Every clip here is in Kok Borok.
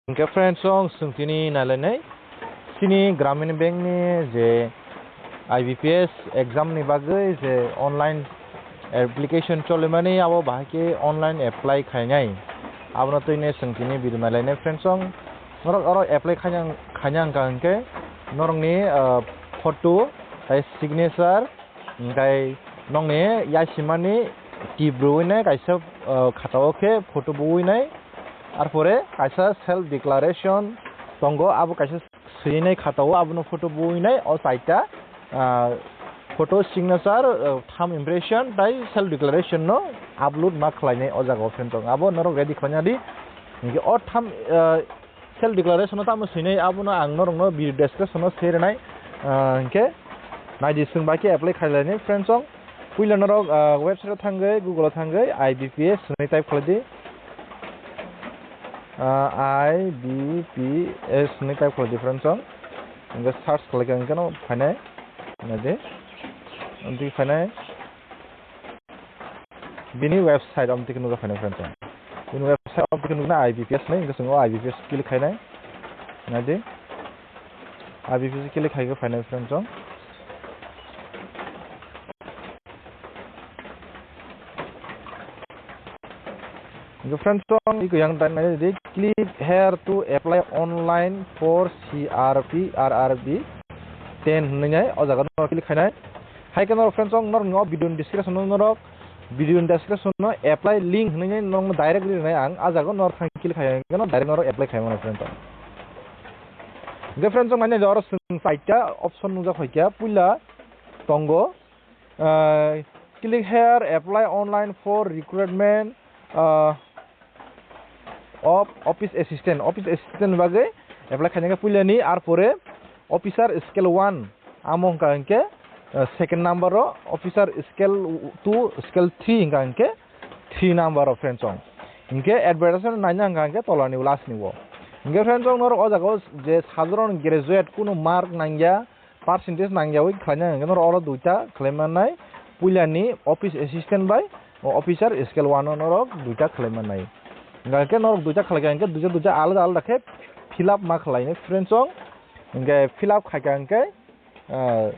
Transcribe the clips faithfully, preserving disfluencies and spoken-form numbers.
Hwnkhe friends, chwng swngtini nailainai, chini Gramin Bank ni je I B P S exam ni bagwi je online application cholimani, abo bahai khe online apply khainai, abono twini swngtini video nailainai friends. Chwng norok oro apply khaina, khaina wngkha hwnkhe norokni, ah, photo tei signature, hwnkhe nokni yasimani tip rwinai kaisa, ah, khatao khe photo buwinai, arpore kaisa self declaration tongo, abo kaisa swinai khatao abono photo buwinai o chaita, ah, photo, signature, ah, thumb impression tei self declaration no upload ma khlainai o jaga o friends. Abo norok ready khlaina di. Hwnkhe o thumb, ah, self declaration no tamo swinai abono ang norokno video description o share rinai, ah, hwnkhe naidi, chwng bai khe apply khlainai friends. Puila norok, ah, website o thangwi, Google o thangwi I B P S hwnwi type khlai di. Ah, I B P S hwnwi type khlai di friends. Hwnkhe search khlai khe hwnkhe no phainai. Naidi. Amtwi phainai. Bini website amtwi khe nukjak phainai friends. Bini website amtwi khe nukna I B P S hwnwi, hwnkhe chwng o I B P S click khainai. Naidi. I B P S click khai khe phainai friends. Hwnkhe friends, chwng iko yang dan nai di, click here to apply online for C R P R R B ten hwnwi nai o jaga no click khainai. Hai khe norok friends, chwng norok no video ni description no norok, video ni description no apply link hwnwi nai norok no direct rinai ang, a jaga norok thang click khai khe no direct norok apply khai mano friends. Hwnkhe friends, chwng nai di oro chwng chaita option nukjak hoi khe puila tongo, ah, click here, apply online for recruitment, ah, of office assistant. Office assistant bagwi apply khaina khe puilani, arpore officer scale one, amo wngkha hwnkhe, ah, second number o, officer scale two, scale three wngkha hwnkhe three number o friends chwng. Hwnkhe advertisement naina wngkha hwnkhe tolani last ni o. Hwnkhe friends chwng norok o jaga o je sadharon graduate kunu mark nangya, percentage nangyawi khlaina hwnkhe norok oro duita khlai mannai, puilani office assistant bai o officer scale one o norok duita khlai mannai. Hwnkhe norok duita khlai kha hwnkhe duita duita alada alada khe fill up ma khlainai friends chwng. Hwnkhe fill up khai kha hwnkhe, ah,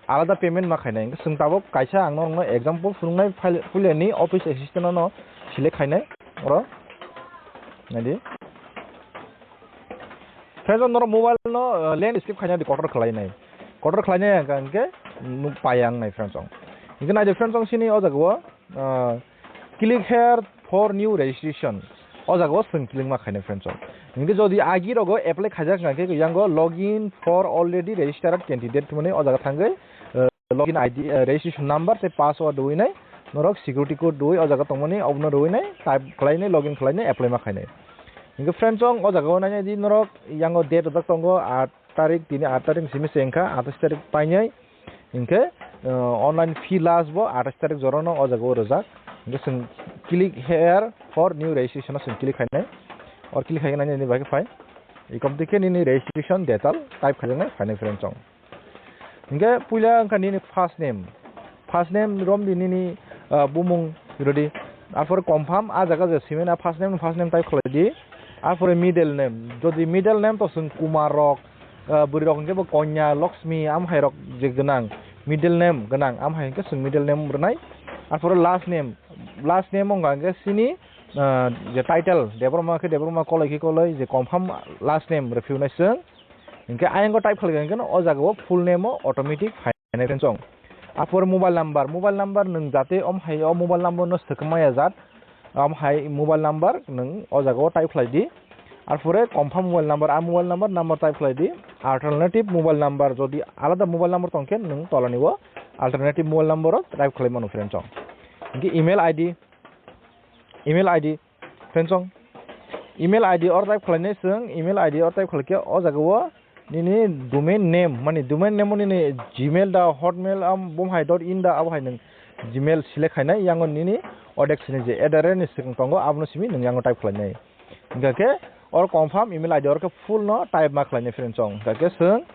alada payment ma khainai. Hwnkhe chwng tabuk kaisa ang norokno example phunuknai, puilani office assistant no select khainai oro. Naidi. Friends, norok mobile no, uh, landscape khaina di kotor khlainai. Kotor khlainai ang khe nuk paya ang nai friends chwng. Hwnkhe naidi friends chwng sini o jaga o, uh, click here for new registration. O jaga o chwng click ma khainai friends chwng. Hwnkhe jodi agi rogo apply khaijak hwnkhe yango login for already registered candidate hwnwi o jaga thangwi, uh, login I D, eh, registration number tei password rwinai norok security code rwi o jaga tongmani obono rwinai type khlainai login khlainai apply ma khainai. Hwnkhe friends chwng o jaga o nainai di norok yango date rijak tongo aat tarik, tini aat tarik simi se wngkha atais tarik painai. Hwnkhe, eh, online fee last bo atais tarik jora no o jaga o rijak. Hwnkhe chwng click here for new registration o chwng click khainai. Or click khaikhe nainai ni bagwi phai. Ekom twi khe nini registration detail type khaijaknai phainai friends chwng. Hingke puila wngkha nini first name. First name romdi nini, ah, bumung rodi. Arpore confirm ah jaga je simena first name, first name type khlai di. Arpore middle name. Jodi middle name to chwng Kumar rok, ah, bwrwi rok hingke bo Konya, Lakshmi, amhai rok je gwnang, middle name gwnang, amhai hingke chwng middle name rwnai. Arpore last name. Last name wngkha hingke chini, ah, je title, Debbarma khe Debbarma, Koloi khe Koloi, je confirm last name rwphiyunai chwng. Hingke ayang o type khalai hingke no o jaga o full name o automatic phainai friends chwng. Apor mobile number, mobile number nwng jate om hai o mobile number no swkang maya jat, om hai mobile number nwng o jaga o type khlai di. Arpore confirm mobile number, a mobile number, number type khlai di. Alternative mobile number, jodi alada mobile number tongkhe nwng tolani o alternative mobile number o type khlai mano friends chwng. Hingke email I D, email I D, Friends chwng, email I D or type khlainai chwng, email I D or type khlaikhe o jaga o nini domain name, mani domain name o nini Gmail da, Hotmail, am, bom hai dot in da, abo hai nwng Gmail select khainai, yango nini odek sini je at the rate ni swkang tongo, abono simi nwng yango type khlainai. Hingkha khe or confirm email I D or khe full no type ma khlainai friends chwng. Hingkha khe chwng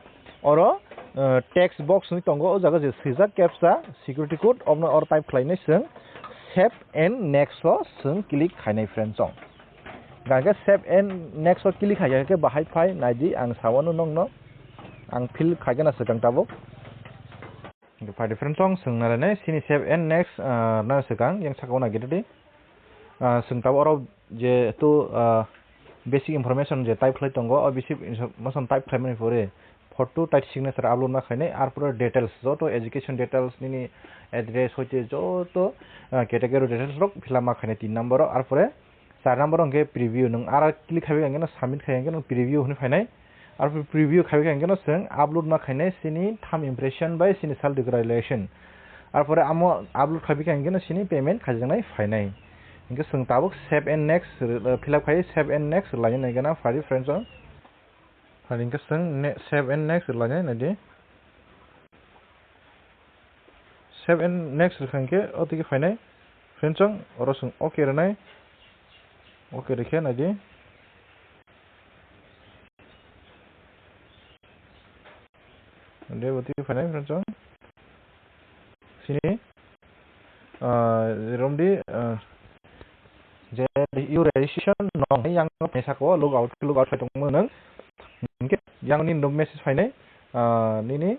oro, eh, text box ni tongo, o jaga je swijak captcha, security code, obno or type khlainai chwng save and next o chwng click khainai friends chwng. Hingke save and next o click khaikha hingke bahai phai naidi ang sawano nongno ang fill khaikha na swkang tabuk. Hingke phai di friends chong swng nalainai sini save and next, ah, na swkang yang sakao naikhe di. Ah, swng tabuk oro je tu, ah, basic information je type khlai tongo o basic information type khlaimani pore photo tai signature upload ma khainai, arpore details, joto education details, nini address hoite joto, ah, category details rok fill up ma khainai tin number o, arpore char number o hwnkhe preview, nwng aro click khaibai hwnkhe no submit khai hwnkhe no preview hwnwi phainai, arpore preview khaibai hwnkhe no chwng upload ma khainai chini thumb impression bai chini self declaration, arpore amo upload khaibai hwnkhe no chini payment khaijaknai phainai, hwnkhe chwng tabuk save and next, uh, fill up khai save and next lainai gana phari friends o. Phai hingke chwng ne-, save and next rwlainai naidi. Save and next rwkha hingke o tigi phainai. Friends chong oro chwng okay rwnai. Okay rwkhe naidi. Naidi bo tigi phainai friends chong. Sini, ah, romdi, ah, je your registration nong yang no phaisa ko log out, log out sai tongmo nang. Hingke yang ni no message phainai, ah, nini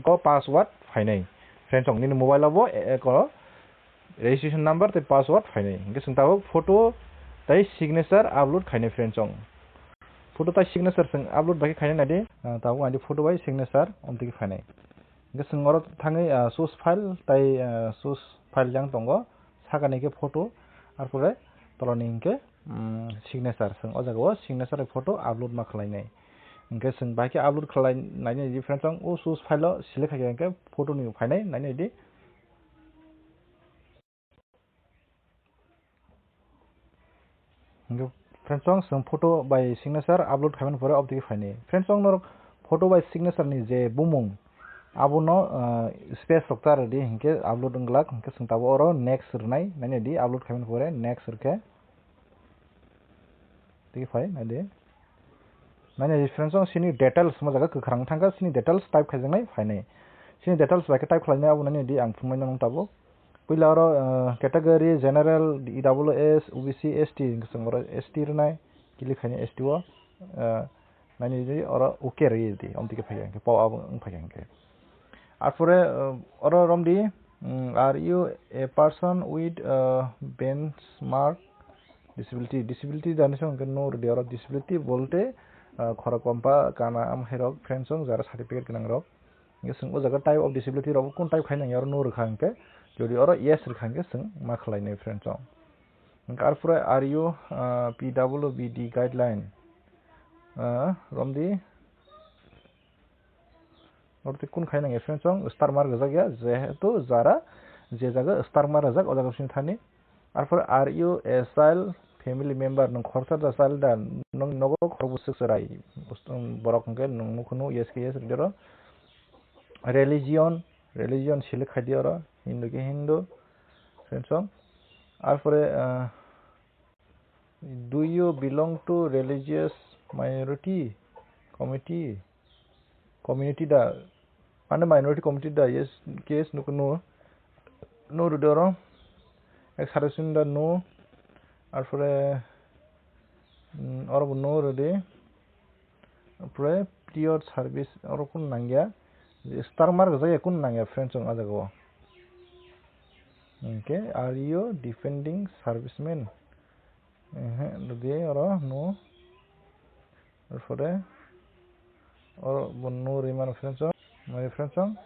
ko password phainai. Friends chong nini mobile o bo, eh, ko registration number tei password phainai. Hingke chwng tabuk photo tei signature upload khainai friends chong. Photo tei signature chwng upload bai khe khainai naidi, ah, tabuk naidi photo bai signature omtiki phainai. Hingke chwng oro thangwi, ah, choose file tai, ah, choose file jang tongo, sakani khe photo, arpore tolani hingke, mm, signature, chwng o jaga o signature bai photo upload ma khlainai. Hingke chwng bai khe upload khlai nainai di friends chong o choose file o select khai hingke photo ni phainai nainai di. Hingke friends chong chwng photo bai signature upload khaimani pore obotiki phainai. Friends chong norok photo bai signature ni je bumung abono, ah, space rok ta rwdi hingke upload wngglak hingke chwng tabuk oro next rwnai nainai di upload khaimani pore next rwkhe tiki phai naidi. Nainai di friends chong sini details mo jaga kwkhwrang thangkha sini details type khaijaknai phainai. Sini details bai khe type khlainai abo nainai di ang phunuknai nang tabuk. Puila oro, ah, category, general, E W S, O B C, S T, hingke chwng oro S T rwnai, click khainai S T o, ah, nainai di oro okay rwi di, omtike phai hingke, pop up wng phai hingke. Arpore, ah, oro romdi, mm, are you a person with, ah, benchmark disability? Disability da hwnwi song hingke no rwdi oro disability bolte, ah, khorok kompa kana amhairok friends chong jara certificate gwnangrok. Hingke chwng o jaga type of disability rok bo kunu type khai nangya oro no rwkha hingke, jodi oro yes rwkha hingke chwng ma khlai nai friends chong. Hingke arpore are you, ah, P W B D guideline, ah, romdi oro tei kunu khai nangya friends chong star mark rwjak ya jehetu jara je jaga star mark rwjak o jaga sini thani. Arpore are you a child, family member, nwng khoroksa da child da, nwng nogo khorokbwswk chwrai, borok hwnkhe nwng nukhungo yes khe yes rwdi oro. Religion, religion select khaidi oro, Hindu khe Hindu, friends chong. Arpore, ah, do you belong to religious minority committee? Community da, ano minority community da, yes, case nuk no, no rwdi oro, ex serviceman da no, arpore, mm, oro bo no rwdi, arpore period service oro kunu nangya, je star mark rwjak ya kunu nangya friends chong o jaga o. Hingke are you defending serviceman? Ehe, rwdi oro no. Arpore oro bo no rwi mano friends chong, my friends chong.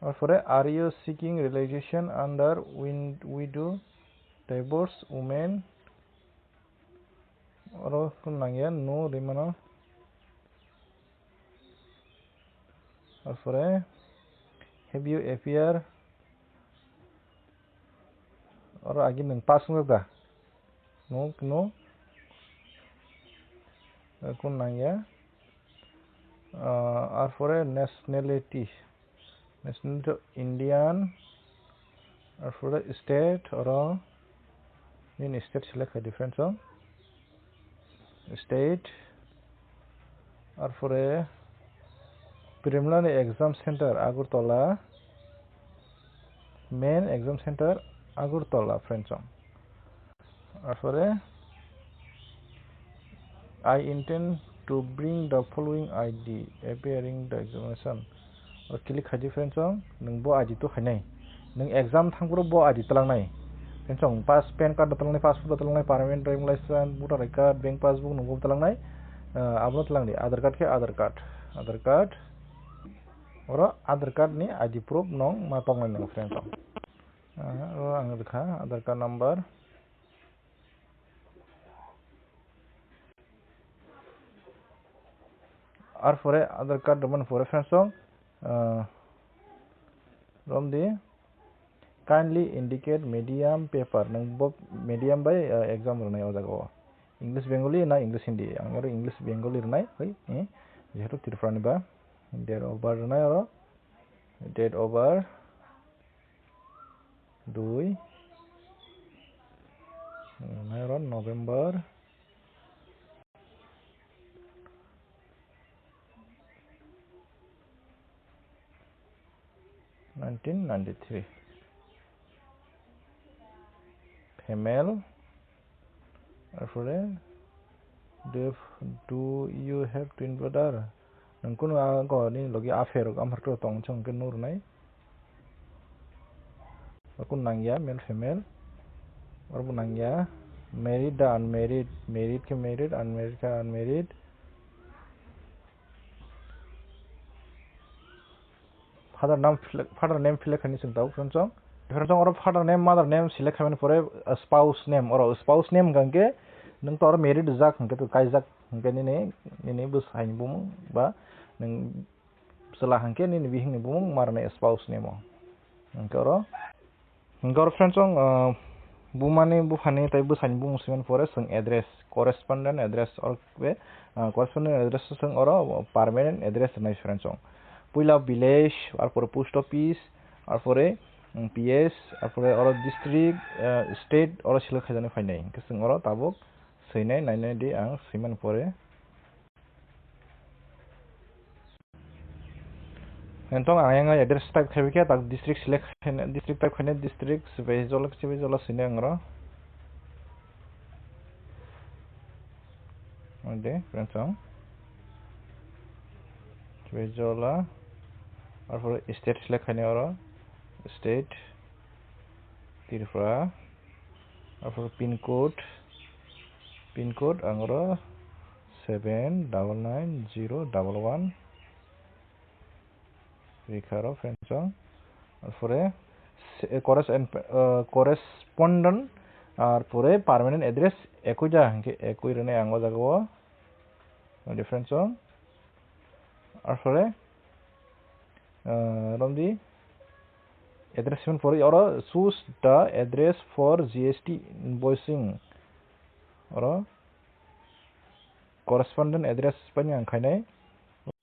Arpore are you seeking relaxation under win-, widow, divorced women? Oro kunu nangya no rwi mano. Arpore have you appear? Oro agi nwng pass wngjak da? No, no. Kunu nangya. Ah, arpore nationality. Nationality Indian. Arpore state oro. Nini state select khai di friends o. State, arpore preliminary exam center Agartala, main exam center Agartala, friends chong. Arpore I intend to bring the following I D appearing the examination. O click khai di friends song, nung bo I D to khainai. Nung exam thangphuru bo I D talangnai. Friends song, pass, pan card talangnai, passport talangnai, permanent driving license, voter I D card, bank passbook nung bo talangnai. Ah, abono talang di, Aadhaar card khe Aadhaar card. Aadhaar card. Oro Aadhaar card ni I D proof nung ma tongnai nung friends song. Ah, oro ang rikha Aadhaar card number. Ar pore Aadhaar card rwmani pore friends song, ah, romdi kindly indicate medium paper, nung bo medium bai, ah, exam rwnai o jaga o. English Bengali na English Hindi? Ang oro English Bengali rwnai, hoi, eh, jehetu Tripura ni ba. Date of birth rwnai oro, date of birth, dui, nai oro November nineteen ninety-three. Female. Arpore, do you, do you have twin brother? Nung kunu a go ni logi a pherok amharok tong chong ke nur nai. Akun nangya, male female. Arbo nangya, married da unmarried, married ke married, unmarried ke unmarried. Father name select, father name select khaini chwng tabuk friends song. Friends song oro father name, mother name select khaimani pore, uh, spouse name, oro spouse name hwnkhe nung to oro married jak hwnkhe to kaijak hwnkhe nini, nini bwsai ni bumung ba nung chwla hwnkhe nini bihik ni bumung ma rwnai spouse name o. Hwnkhe oro Girlfriend song, ah, bumani buphani tei bwsani bumung swiman pore chwng address, correspondent address or be, ah, correspondent address chwng oro permanent address rwnai friend song. Puila village, arpore post office, arpore, mm, P S, arpore oro district, ah, state oro select khaijani phainai. Hwnkhe chwng oro tabuk swinai nainai di ang swiman pore. Entong ang yang address type khai khe tak district select khaina, district type khaina district Sipahijola, Sipahijola sini ang ro. Ode, friends song. Sipahijola. Arpore state select khaina oro. State. Tripura. Arpore pin code. Pin code ang ro seven double nine zero double one. Rikha ro friends song. Arpore se-, corres-, eh, correspondent, arpore permanent address ekui ja, hwnkhe ekui rwnai ang o jaga o. Friends song. Arpore, eh, romdi address hwn pore oro choose the address for G S T invoicing. Oro correspondent address pani ang khainai.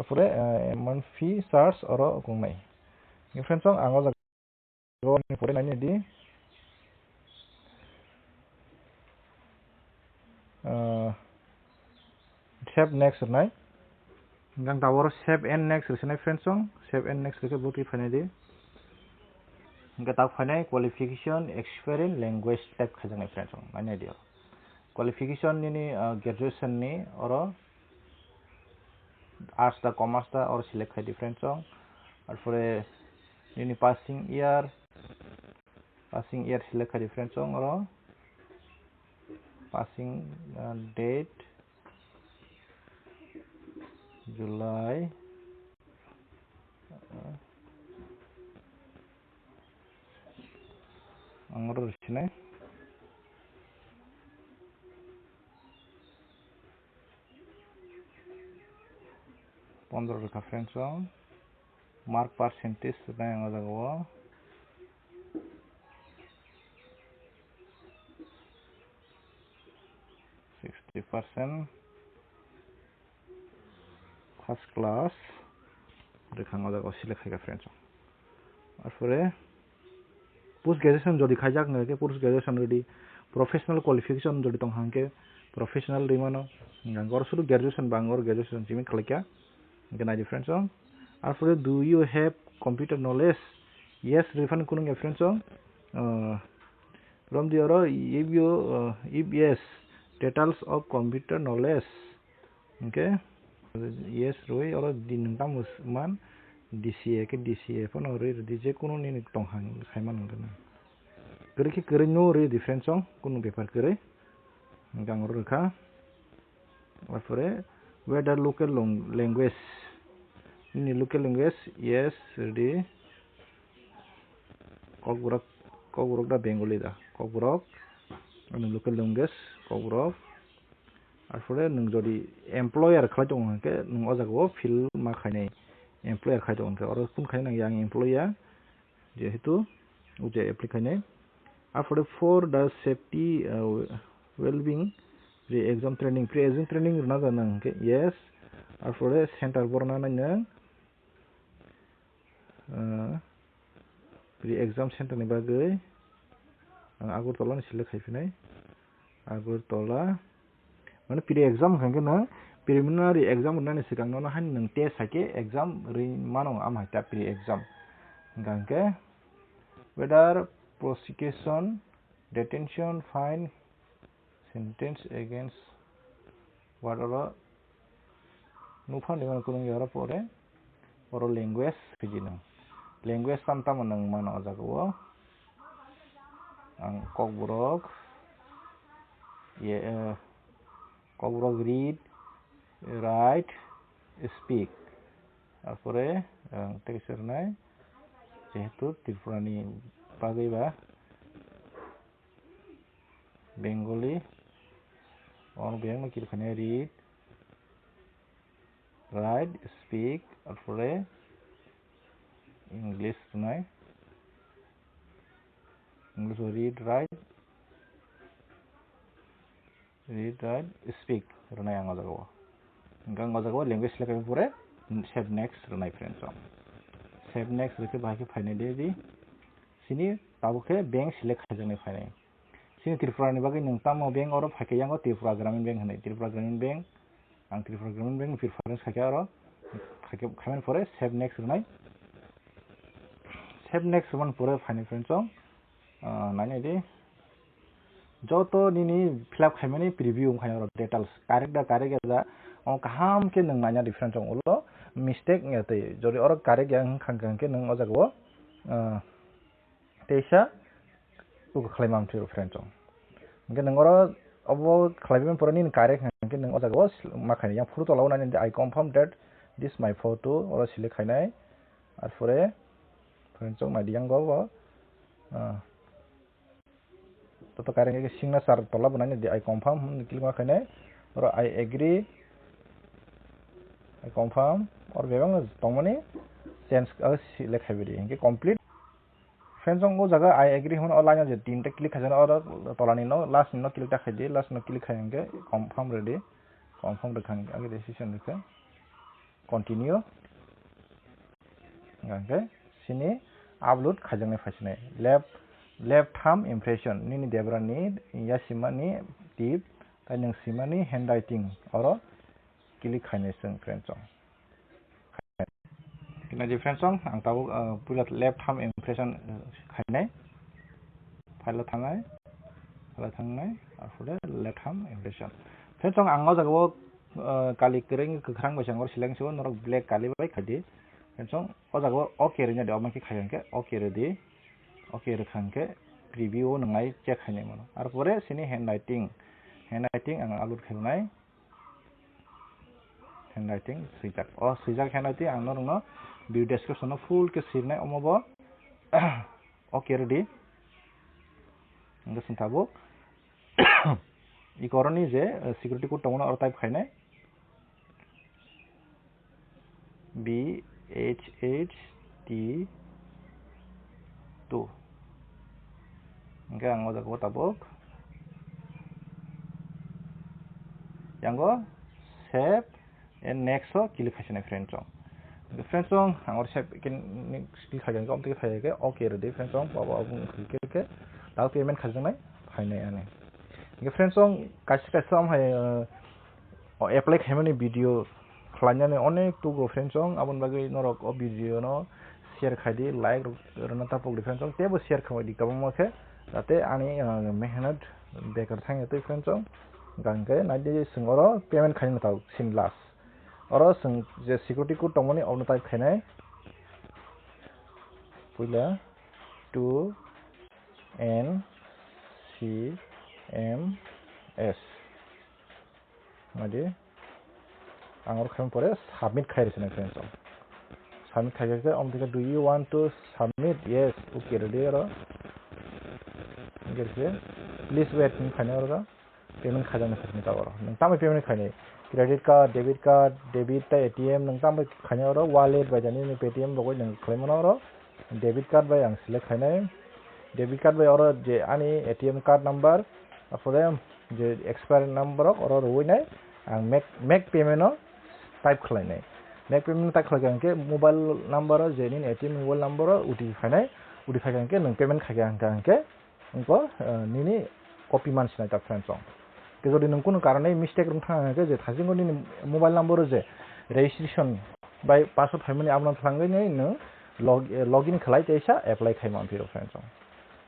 Pore, eh, monthly charge oro kungnai. Friends song ang o jaga ni pore nai di. Eh, save next rwnai. Hingke ang tabuk oro save and next rwsinai friends song. Save and next rwkhe bo twi phainai di. Hingke tak phainai qualification, experience, language type khaijaknai friends song. Nainai di oro. Qualification nini, ah, graduation ni oro arts da commerce da oro select khai di friends song. Arpore nini passing year, passing year select khai di friends song oro. Passing, ah, date, July. Ang oro rwsinai. Pondro rwkha friends song. Mark percentage rwnai ang o jaga o. Sixty percent. First class rwkha ang o jaga o select khaikha friends song. Arpore post graduation jodi khaijak hwnkhe post graduation rwdi, professional qualification jodi tongkha hwnkhe professional rwimano, hwnkhe ang oro sudu graduation ba ang oro graduation simi khlaikha, hwnkhe naidi friends song. Arpore do you have computer knowledge? Yes rwphano kunungya friends song. Ah, romdi oro if you, ah, if yes, details of computer knowledge. Hingke yes rwi oro di nwng tamo s-, man D C A khe D C A phano rwi rwdi, je kuno nini tongha khai mano hwnkhe nang. Kwrwi khe kwrwi no rwi di friends song, kunu bepar kwrwi. Hingke ang oro rwkha. Arpore whether local long-, language, nini local language, yes rwdi. Kokborok, Kokborok da Bengali da? Kokborok, ani local language, Kokborok. Arpore nwng jodi employer khlai tongo hwnkhe, nwng o jaga o fill ma khainai, employer khai tongo hwnkhe, oro phone khainai nang yang employer, jehetu o je apply khainai. Arpore for the safety, uh, well-being, pre-exam training, pre-exam training rwna da nang hwnkhe yes. Arpore center borna nai nang, uh, pre-exam center ni bagwi ang Agartala ni select khai phinai. Agartala, mane pre-exam hwnkhe nang preliminary exam rwnani swkang nono hani nang test hai khe exam rwi mano, am hai ta pre-exam. Hingkha hwnkhe whether prosecution, detention, fine, sentence against what oro nukha ni mano kwrwng ya oro pore oro language hijino. Language tam tamo nang mano o jaga o. Ang Kokborok, ye, eh, Kokborok read, write, speak. Arpore ang tei kisa rwnai, jehetu Tripura ni bagwi ba Bengali, o biyang no kiri khani read, write, speak, arpore English rwnai. English o read, write, read, write, speak rwnai ang o jaga o. Hingkha ang o jaga o language select khai pore save next rwnai friends o. Save next rwkhe bahai khe phainai de di. Sini tabuk khe bank select khaijaknai phainai. Sini Tripura ni bagwi nwng tamo bank oro phaikhe yango Tripura Gramin Bank hinwi. Tripura Gramin Bank, ang Tripura Gramin Bank preference khaikhe oro. Khaikhe, khaimani pore save next rwnai. Save next rwmani pore phainai friends o, ah, nainai di. Joto nini fill up khaimani preview wngkha oro details. Correct da correct ya da. O kaham khe nwng naina di friends o ulo mistake wngya tei. Jodi oro correct ya wngkha hwnkhe nwng o jaga o, ah, teisa uko khlai ma mthwi friends o. Hingke nwng oro obo khlai bini pore nini correct hingke nwng o jaga o ma khainai yang phuru tola o nai nini I confirm that this my photo oro select khainai. Arpore friends o nai di yang go bo, ah, toto correct hingke signature tola bo nai nini I confirm hwn click ma khainai. Oro I agree, I confirm, oro bebak no tongmani change o select khai bidi hingke complete. Friends, o jaga I agree hwn o line o je tinta click khaijak oro tola ni no last ni no click ta khaidi, last no click khai hwnkhe confirm rwdi, confirm rwkha hwnkhe age decision rwkha continue hwnkhe sini upload khaijaknai phaisinai left, left thumb impression nini debra ni yasima ni tip tai nwng sima ni handwriting oro click khainai chwng friends o. Kina je friends song, ang tabuk, ah, puila left thumb impression, ah, khainai. File o thangnai. File o thangnai. Arpore left thumb impression. Friends song, ang o jaga o, ah, kali kwrwng kwkhrang bai sangor select sio, norok black kali bai khaidi. Friends song, o jaga o okay rwna di, omo khe khai hwnkhe okay rwdi. Okay rwkha hwnkhe preview o nwngnai check khainai mano. Arpore sini handwriting. Handwriting ang upload khainai. Handwriting swijak. O swijak handwriting ang norokno video description o full khe sirnai omo bo. Okay, ready. Hingke sing tabuk. Ikoroni je, eh, security code tongmani oro type khainai. B H H T two. Hingke ang o jaga o tabuk. Yango save and next o click khaisani friend song. Hingke friend song ang oro save ke next click khaikha hingke omtike phai khe okay rwdi friend song. Baba abung khe khe dak payment khaijaknai phainai ani. Hingke friend song kaisa kaisa am hai, eh, o apply khaimani video khlainani onek tugo friends song, aboni bagwi norok o video no share khai di, like rok rwna tapok di friends song, teibo share khamai di kwbangma khe, jate ani, ah, mehnat bekar thangya tei friends song. Hingke naidi chwng oro payment khaina tao sin last. Oro chwng je security code tongmani obono type khainai. Puila two N C M S. Naidi ang oro khaina pore submit khai rwsini friends. Submit khai khe omo dikhe, "Do you want to submit?" Yes, okay, ready oro. Hingke please wait hinwi khainai oro. Payment khajaknai khajaknai tabuk oro. Nwng tambai payment khainai? Credit card, debit card, debit tei A T M nwng tambai khainai oro, wallet bai jani nini Paytm rogwi nwng khlaimano oro. Debit card bai ang select khainai. Debit card bai oro je ani A T M card number, apore je expire number rok oro rwinai ang make, make payment o type khlainai. Make payment type khlai kha hwnkhe mobile number o je nini A T M mobile number o O T P phainai, O T P phaikha hwnkhe nwng payment khaikha hwnkha hwnkhe Wngkha, eh, nini copy man sinai ta friends song. Ke jodi nwng kunu karone mistake rwng thang khe je thajingo nini mobile number o je registration bai password phaimani abono thangwi nai nwng log-, eh, login khlai teisa apply khai man phiro friends song.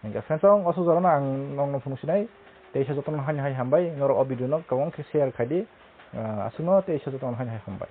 Hingke friends song oso jorano ang nongno phunuk sinai teisa jotono haini hai hambai norok o video no kwbang khe share khai di, eh, aswkno teisa jotono haini hai hambai.